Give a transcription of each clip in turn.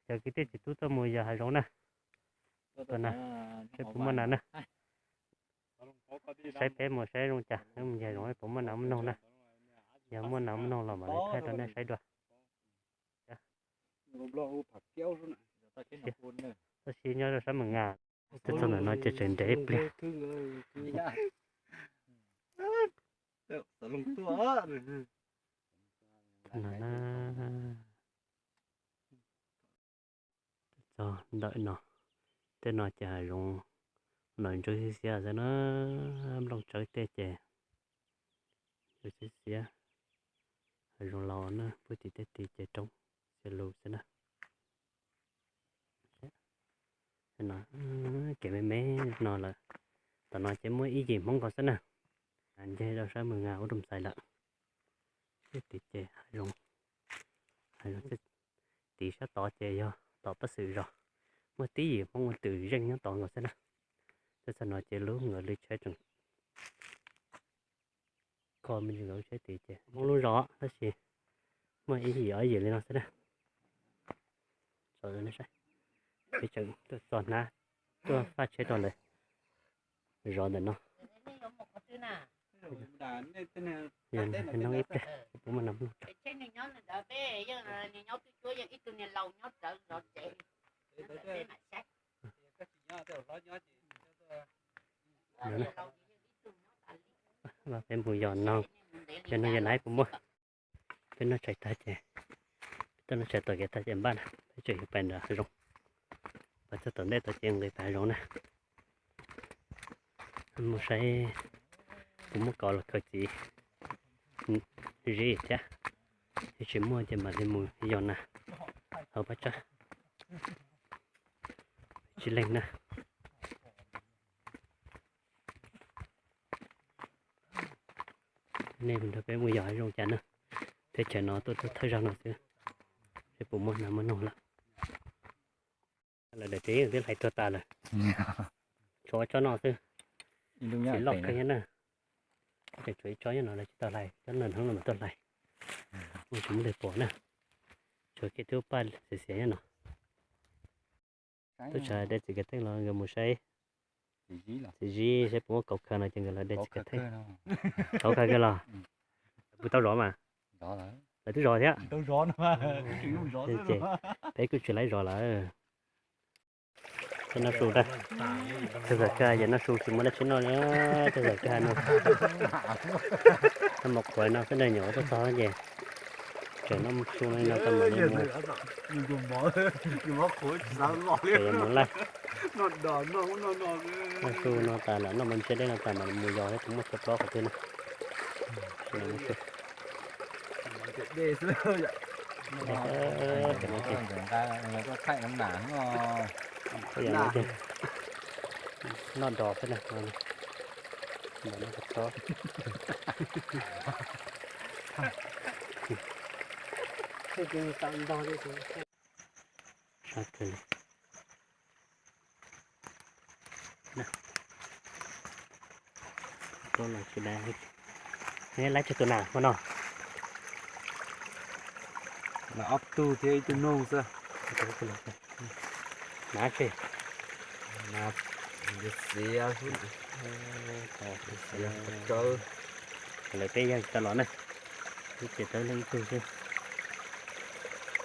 Cov kwv tij txiv tub tuaj mus yos hav zoov na, tuaj na, saib puas muaj nas na. Saib peb mus saib zoo cas, mus yos hav zoov puas muaj nas muaj noog na. Yog muaj nas muaj noog los mam li thaij rau nej saib dua. Tab sis nyob rau sab Mes Nkas, tuaj txog ntawm no ces tseem nres ib pliag. Txog ntawm no, tej no ces hav zoov los ntsuab xiab xiab xwb na, nplooj tsawb tej ces ntsuab xiab xiab. Hav zoov laus na, puag tim tej tid ces roob xiab lus xwb na. Kev me me no lawm. Tom no ces muaj ib yim Hmoob nkaus xwb na, nce rau sab Mes Nkas ua Rooj Xais lawm. Tej tid ces hav zoov, hav zoov tid sab tod ces yog tom Pab Xwm zos, muaj tib yim Hmoob ua twm zeej nyob tod nkaus xwb na. Tuaj txog no ces lub nkawd li tsheb tseem kho me ntsis nkawd lub tsheb tid ces Hmoob lub zos tab sis muaj ib yim ob yim li no xwb na. Peb tseem tuaj txog hnab, tuaj faj tsheb rau lawv zov ntawm no. Yog no ib pliag puas muaj nas muaj noog. Peb mus yos noog, yog noog yog nas puas muaj. Peb noj tshais tag ces, peb noj tshais tom kev tag ces npaj na, peb tseem yuav pais nram hav zoov. Pais txog tom ntej tod ces nqis pais hav zoov na. Mus saib puas muaj kaus los khaws txiv zib thiab. Yog tsis muaj ces mam li mus yos nas hauv pab tsab. Tsis leeg na. Nej nrog peb mus yos hav zoov cas na. Teb chaws no tuaj thawj zaug no xwb, seb puas muaj nas muaj noog lawm. Lawv daim tsev yeej twb hlais tuag tas lawm, tshuav tsob no xwb, tsis loj kawg thiab na. Tseem tshuav ib tsob nyob no lawv tsis tau hlais, tsob no hnub no mas tuaj hlais, ua tsis muaj leej pom na. Tshuav kiag twb paj xiav xiav nyob no. Tub tshav de txiv kav theej los nkawd mus saib txiv zib saib puas muaj kaus khaws no ces nkawd los de txiv kav theej. Kaus khaws kawg los? Kuv tau zov mas. Lawv twb zov thiab. Ces peb kuj tsis laib zov lawm. Tej noj su na, txog thaum kawg ces noj su tsis muaj dab tsi noj li, txog thaum kawg no. Noj mov qhuav no xwb na, nyuam qhuav tuaj txog ces tseem noj su no li no tau mam li mus. Ces yuav mus laij, noj su no tas lawm, noj mov ntshiab dej no tas mam li mus yos thiab, puas muaj tshuaj plob qhov twg na. Noj dos xwb na, ntawm no tsob. Sab kawg li. Laib tsawg tus nas hmo no? Ob tug thiab ib tug noog xwb. Hnav tseg. Xiav xwb, xiav tsawb. Lawv peb yawg tsis tau los na, ib txhia tawb leej ib tug xwb.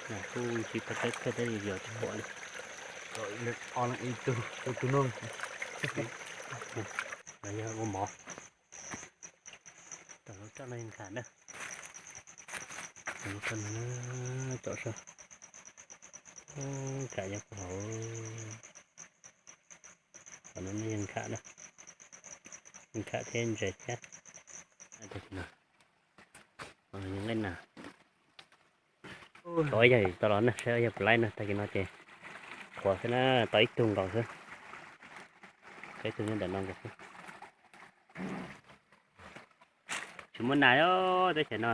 Kuj tsis pom tawb kawg, tab yog tsis pom li. Ob leeg ib tug, tus noog. Los yog ua mov. Tom lub roj no yeej nkham na. Tom lub roj no, tom sab, nkham yog puag hauv. Tom no yeej nkham na, nkham thiab ntses thiab. Tag kis no, nqaij nas. Tshuav ib yawg tau los na, saib ib yawg puas laib na. Tag kis no ces qhuav xwb na, tau ib tug nkaus xwb. Tau ib tug nyob ntawm no nkaus xwb. Tsis muaj nas os, teb chaws no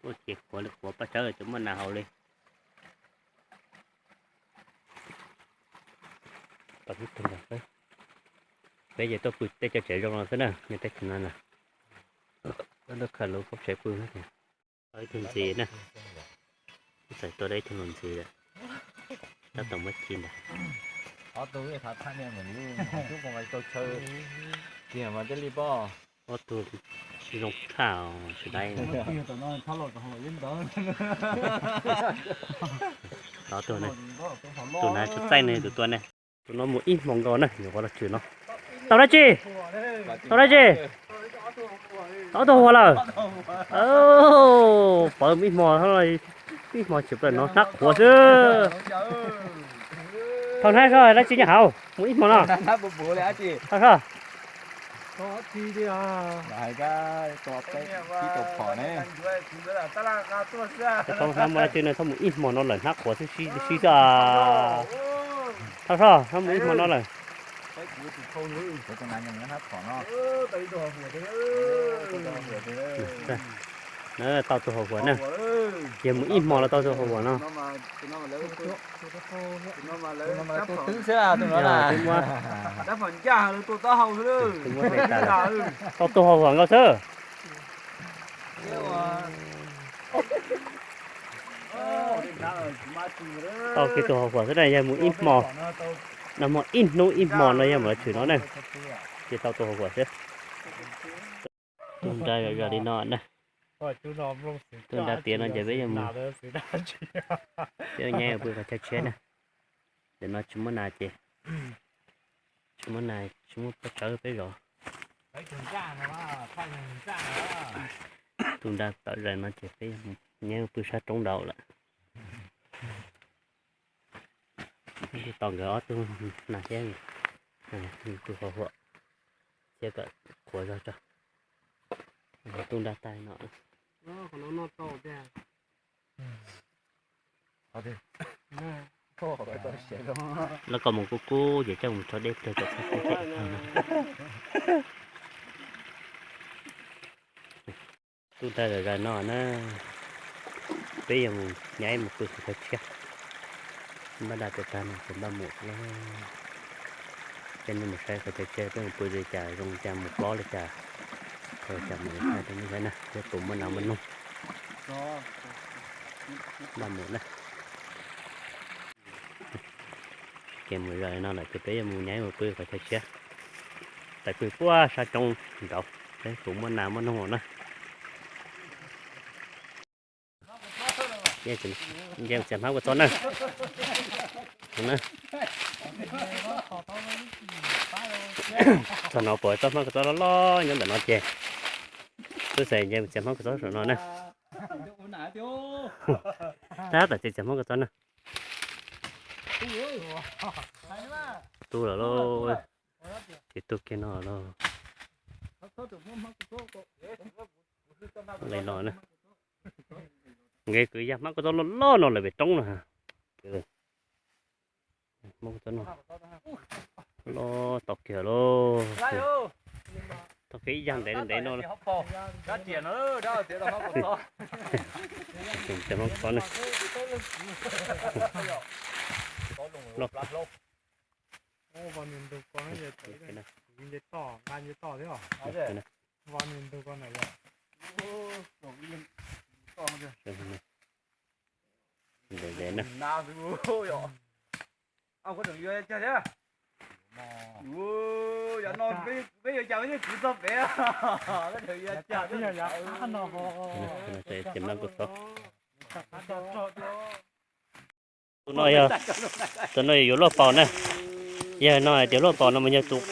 tuaj ces qhuav li qhuav, paj tsawb tsis muaj nas haus li. Tau ib tug nkaus xwb. Peb ces tuaj pw tej cov tsev zoo no xwb na, nyob teb chaws no na. Tuaj khaws lub pob tsev pw xwb. Tau ib tug ntxiv na, ib Txawm tua dab ib tug los ntxiv lawm, tab tom muab ci ntag. Ob tug tau chaw, tiag mas thiaj li pom. Ob tug zoo tshaj sawv daws. Ob tug, tus nav tsis txaij ne, tus tua ne. Tus no mus ib hmo nkaus na, nyuam qhuav los tshwm no. Tau dab tsi? Tau dab tsi? Tau ob tug hau lawm. Pawv ib hmo, ib hmo tshwm plaws no hnab qhuav xwb. Thaum hnab soj dab tsi nyob hauv mus ib hmo no. Thaum soj. Thaum hnab muaj dab tsi no, thaum mus ib hmo no lawm hnab qhuav xwb, sib xwb. Thaum soj, hnab mus ib hmo no lawm. Tau tus hau huam na. Yog mus ib hmo los tau tus hau huam no. Tau tus hau huam nkaus xwb. Tau kiag tus hau huam xwb na, yog mus ib hmo, nag hmo ib hnub ib hmo no yog mus los tshwm no na, ces tau tus hau huam xwb. Tus nra zom zaws li no na. Tus nra tiav no ces peb yuav mus, peb yuav nyab pw qhov chaw tshiab na. Ntawm no tsis muaj nas ces, tsis muaj nas tsis muaj pob tsawb peb zov. Tus nra tawm zaws no ces peb nyab pw sab roob nraud lawm. Tos nkawd ob tug nas thiab, tus hau huam thiab kom qhuav zog tso. Tus nra tais no. Lawv kom mus kub kub ces coj mus tso deb plaws tom txhab kub thiab. Tus nra zom zaws no na, peb yuav mus nyab mus pw qhov chaw tshiab. Npaj da tas tag no ces npaj mus lawm. Ces nej mus saib qhov chaw tshiab peb mus pw li cas zoo li cas mus plob li cas, qhov cas mus li cas rau nej saib na, thiab puas muaj nas muaj noog. Npaj mus na. Ces mus zaws no lawm ces peb yuav mus nyab mus pw qhov chaw tshiab, tawm pw puag sab roob nraud, saib puas muaj nas muaj noog na. Nce txiav hmab kua txob na. Txog no pom tsob hmab kua txob loj loj nyob ntawm no ces, twb xav nce txiav hmab kua txob saum no na. Tab tom txiav txiav hmab kua txob na. Tu lawm lauj. Ces tu kiag no lauj. Li no na. Nqe kwv yag hmab kua txob loj loj no lawm pem roob no. Hmab kua txob no loj tau kiag lauj. Tau kiag ib yag ntev ntev no. Txiav hmab kua txob na. Loj. Ntev ntev na. Ces hmab kua txob. Tus no yog, tus no yog yuav luaj paus na. Yog no hais tias luaj paus no mas yog tus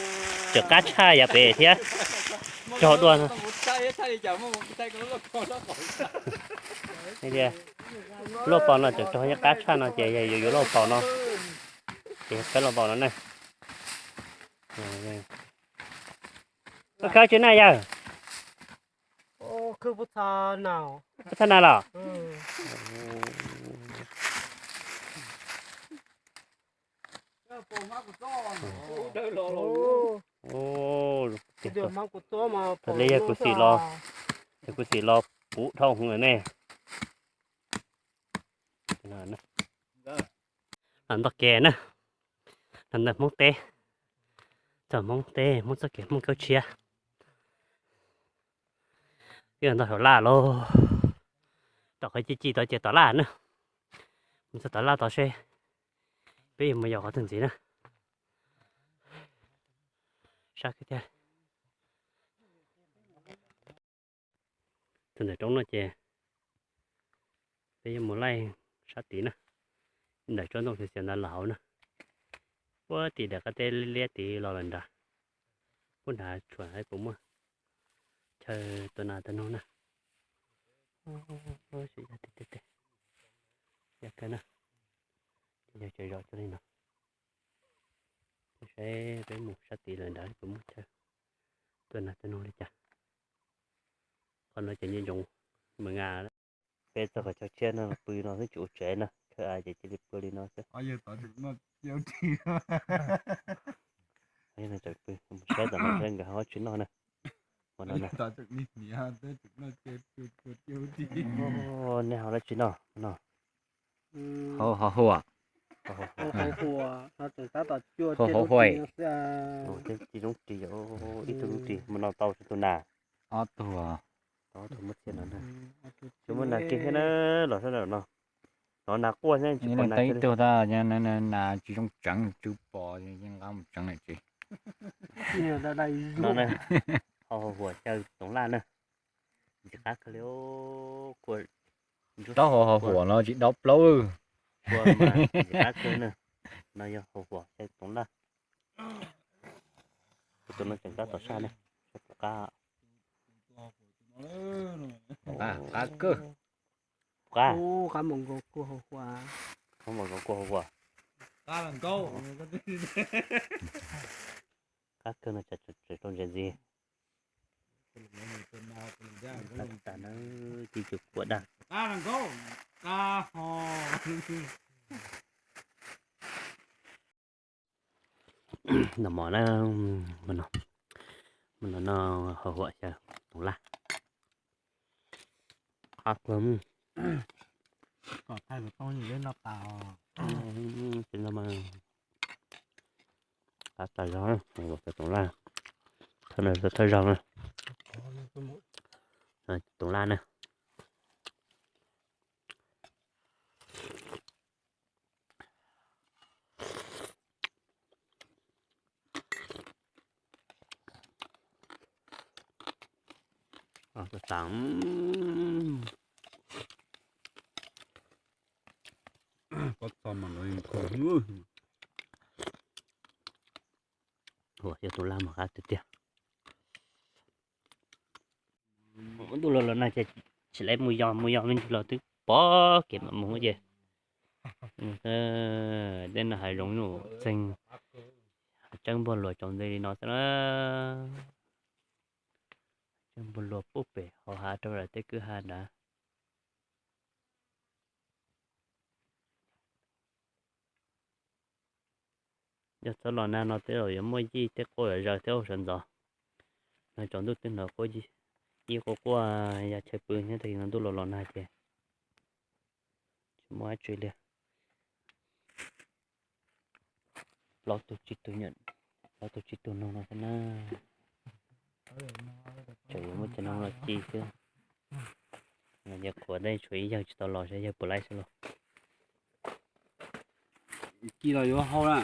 tseem qab tshaj yav pem thiab, rog dua no. Luaj paus no tseem rog nyob qab tshaj no ces yog yuav yuav luaj paus no, ces peb luaj paus no na. Koj khawb tsis naj yawg? Txhaj na los? Thaum li yog kuv xim los, yog kuv xim los puv dhau hwv ne. Los ntoj ke na, los ntawm Hmoob teb, txog Hmoob teb, Hmoob txoj kev Hmoob kaub tshiab. Twb yog ntog saum laj lauj, tom qhov ci ci tod ces tom laj na. Mus txog tom laj tod seb peb yuav mus yos qhov twg ntxiv na. Sab kiag thiab. Txog ntawm roob no ces peb yuav mus laij sab tid na, ntawm tsob ntoo xiav xiav ntawd los hauv na. Puag tim daim qab teb liab liab tid los lawm nrad. Puag nrad tshuav puas muaj chaw tua nas tua noog na. Yog kawg na, yog tseem zov tau li no. Saib peb mus sab tid lawm nrad puas muaj chaw tua nas tua noog li cas. Qhov no ces nyob zoov Mes Nkas. Peb txog qhov chaw tshiab no pw no xwb tsis ua tsev na, chaw av ces cia li pw li no xwb. Saib tom no nkawd ho dab tsi noj na. Nej ho dab tsi noj no? Hau huam, hau huam, ci zoo ris, ib tug zoo ris, mus no tau tsawg tus nas? Ob tug. Tau ob tug muab txiav no na. Tsis muaj nas kiag thiab na, los sab nraum no. No nas quaj thiab tsis pom nas. Ib tug tas nas tsis zoo tseev, tsw pom yeej nqa mus tseev lawm tsis. No na, hau huam xyaw toov laj na. Ntxim qab kawg li. Taub hau hau huam no tsis daub plaub. Ntxim qab kawg na. No yog hau huam xyaw toov laj. Tus no tseem tab tom saj ne. Qab, qab kawg. Qab, qab npaum nkaus kuj hau huam. Qab kawg no tseem rau ntses ntxiv. Tag na, ci cus kua dag. Noj mov na, mus no, mus no no hau huam xyaw toov laj. Qab kawg. Kom thaij kuv phooj ywg no tas. Qab tas zog, xyaw toov laj. Thawj no thawj zaug na. Toov laj na. Ua yog tus laj mas qab tiag tiag. Ntuj los los nag ces tsis lawv mus yos, mus yos me ntsis los twb pom kev mam mus ces. Tej no hav zoov nyuj txeeg, tseeb npog luas tsaus nti li no xwb na. Tseeb npog luas pub pem hauv hav rau lawm tej kwj ha nrad. Yog txhob los nag no tej zaum yuav muaj yij tej quaj yuav zaws thiab ua sawv ntxov. No tsaus ntuj twb hnov quaj yij, yij quaj quaj ya chaw pw nyob tag kis no ntuj los los nag ces tsis muaj dab tsi li. Plaub tug tsib tug, plaub tug tsib tug noog no xwb na. Tseem yuav muab cov noog no ci xwb. Ces qhuav ntej tshuav ib yawg tsis tau los, yawg puas laib xwb los. Ci los yuav hau na.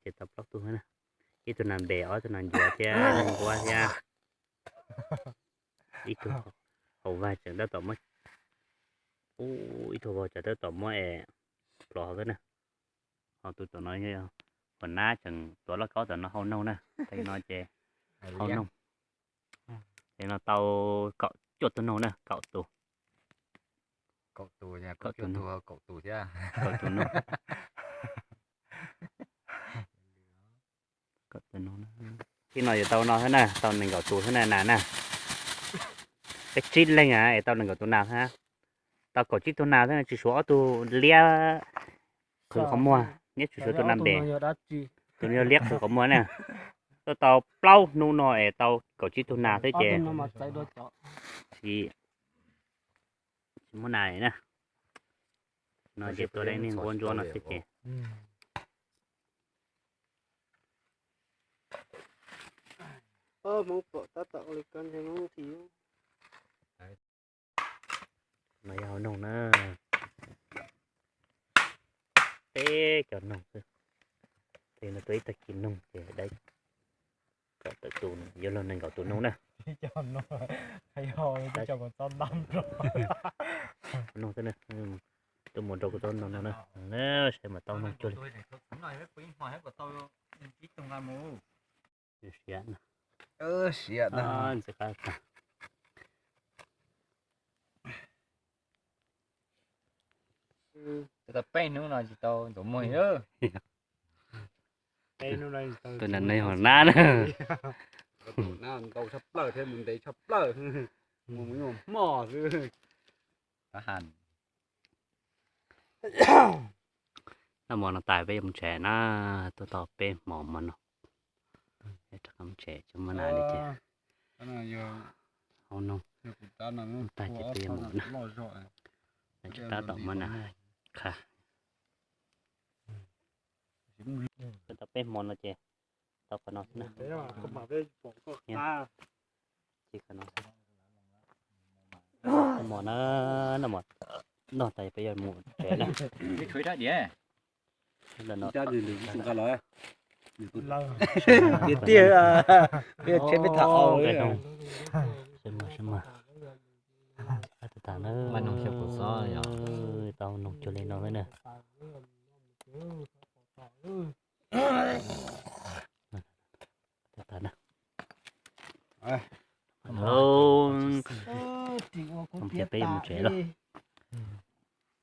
Ces tau plaub tug na, ib tug nas npes, ob tug nas ncuav thiab nquab thiab. Ib tug hauv vag tseem tab tom muab, ib tug vag tseem tab tom muab es plov xwb na. Ho tus tom no, hauv nab tseem tuav lauj kaub tom no hau noog na. Tag no ces hau noog. Ces no tau kaum cuaj tug noog na, kaum tus. Kaum tus, kaum tus noog. Kaum tus noog. Tib no yuav tau no xwb na, tau nees nkaum tus xwb na nas na. Peb tsib leeg es tau nees nkaum tus nas xwb. Tau kaum tsib tug nas xwb, tsis suav ob tug liab qhwv qhov muag, nyob tsis suav tus nas npes. Tus no yog liab qhwv qhov muag na. Tuaj tau plaub hnub no es tau kaum tsib tug nas xwb ces tsis, tsis muaj nas na. No ces tua dej niag nquab ntsuab no xwb ces. Hmoob pom tab tom ua li koj ntseeg Hmoob thiab. No yog hauv noog na. Peb cov noog xwb. Tes no tua ib tag kis noog ces dai kom tawm tus yuav luag nees nkaum tus noog na. Noog xwb na. Tuaj mus rau kuv txob no no na. Saib mas tau noog cuag li. Siav na. Siav na. Ntxim qab tag. Tau peb hnub no tsis tau ntxuav muag. Tus nas no yog nab na. Ntau tshaj plaws thiab mus ntev tshaj plaws. Mus mus nyuag hmo xwb. Noj mov no tas peb yuav mus tsev na, tuaj tau peb hmo mov no. Rov qab mus tsev tsis muaj nas li ces hauv noog tag ces peb yuav mus na. Tsis tab tom muaj nas qha. Tuaj tau peb hmo no ces tau qhov no xwb na. Ces qhov no xwb. Mov na, noj mov noj tas peb yuav mus tsev na. Tiag tiag, peb tsev peb tham. Tau noog cuag li no xwb na. Tau na. Ces peb yuav mus tsev lawm.